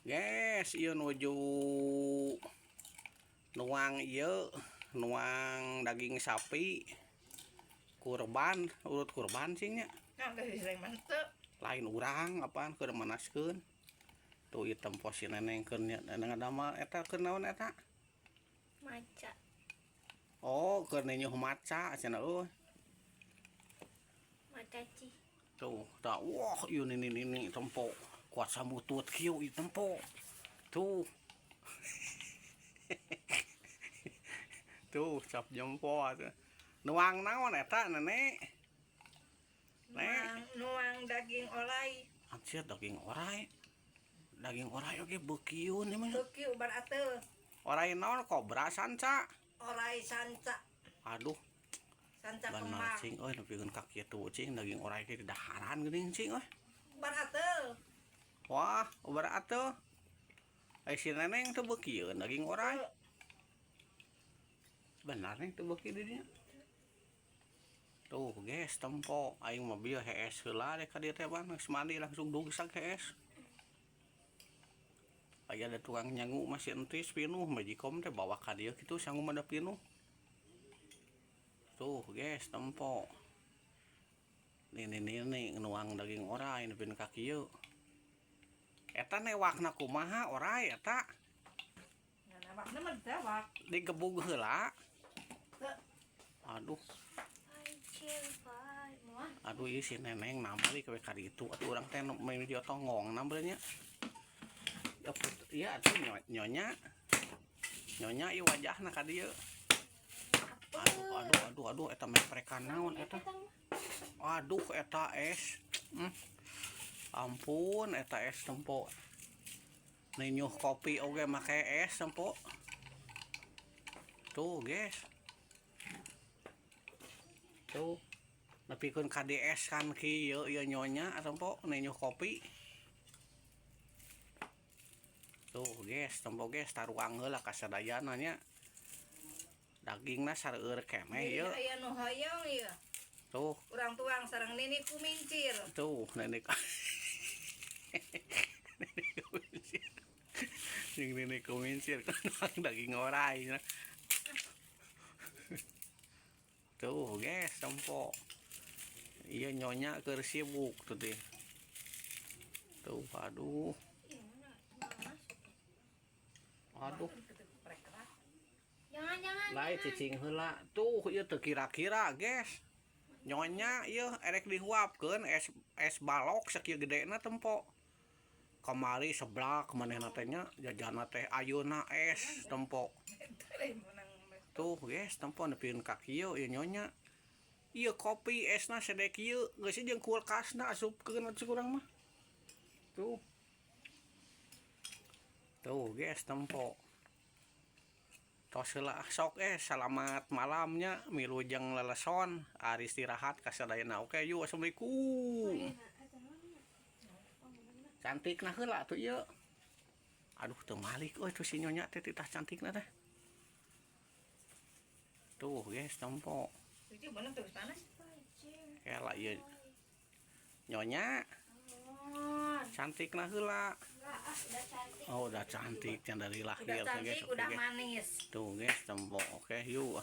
Guys, ieu nuju nuang ieu, nuang daging sapi kurban, urut kurban sih nya. Lain urang apaan keur manaskeun. Tuh ieu tempo si neneng keur neneng ngadamel eta keur naon eta? Maca. Oh, keur ninyuh maca cenah euy. Maca cih. Tuh, tah wah ieu nini nini tempo kuat samutut kieu ieu tempo. Tuh. Tuh, cap jempol atuh. Nuang naon eta nenek? Nuang, nuang daging orai. Anjir daging orai. Daging orai oge beukiun ieu mah. Beuki ubar ateul. Orai naon kobra sanca? Orai sanca. Aduh. Sanca bener kembang. Cing euy nepikeun ka kitu cing daging orai ge didaharan geuning cing euy. Ubar ateul. Wah, ubar ateul. Ai si neneng teu beukieun daging orai. Benar nih teu beuki di dinya. Tuh, guys, tempo aing mah bieu hees heula deh ka dieu teh bang, geus mandi langsung dugsak hees. Aya ada tukang nyangu masih entis pinuh magicom teh bawa ka dieu kitu sangu mah da pinuh. Tuh, guys, tempo. Nini nini nuang daging orai nepikeun ka kieu. Eta newakna kumaha orai eta? Newakna mah ditewak. Digebug heula. Teu. Aduh. Aduh ieu si neneng nambeli we ka ditu atuh urang teh nu menuju tonggong nambelnya. Ya ieu atuh nyonya. Nyonya ieu wajahna ka dieu. Aduh aduh aduh aduh eta meprekan naon eta. Aduh eta es. Ampun eta es tempo. Ninyuh kopi oge make es tempo. Tuh guys. Tuh. Nepikeun ka DS kan kieu ieu nyonya tempo ninyuh kopi. Tuh guys, tempo guys taruang heula ka sadayana nya. Dagingna sareueur keneh ieu. Aya nu hoyong ieu. Tuh. Urang tuang sareng nini kumincir. Tuh, nini nini kumincir. Jeung nini kumincir daging orai. Tuh, guys, tempo. Ieu nyonya keur sibuk tuh teh. Tuh, aduh. Aduh. Jangan jangan. Lain cicing heula. Tuh, ieu teu kira-kira, guys. Nyonya ieu erek dihuapkeun es es balok sakieu gedena tempo. Kamari seblak manehna teh nya jajanna teh ayeuna es tempo. Tuh, guys, tempo nepikeun ka kieu ieu nyonya. Ieu kopi esna sedek kieu geus jeung kulkasna asupkeun atuh urang mah. Tuh. Tuh, guys, tempo. Tos heula sok salamat malamnya milujeng leleson ari istirahat ka sadayana. Oke, yuk, assalamualaikum. Cantik nah heula tuh ieu. Aduh teu malik euy tuh si nyonya teh titah cantikna teh. Tuh, guys, tempo. Kela ieu. Nyonya. Cantik nah heula. Oh, udah cantik yang dari lahir. Udah cantik, guys, udah guys. Manis. Tuh, guys, tempo. Oke, yuk.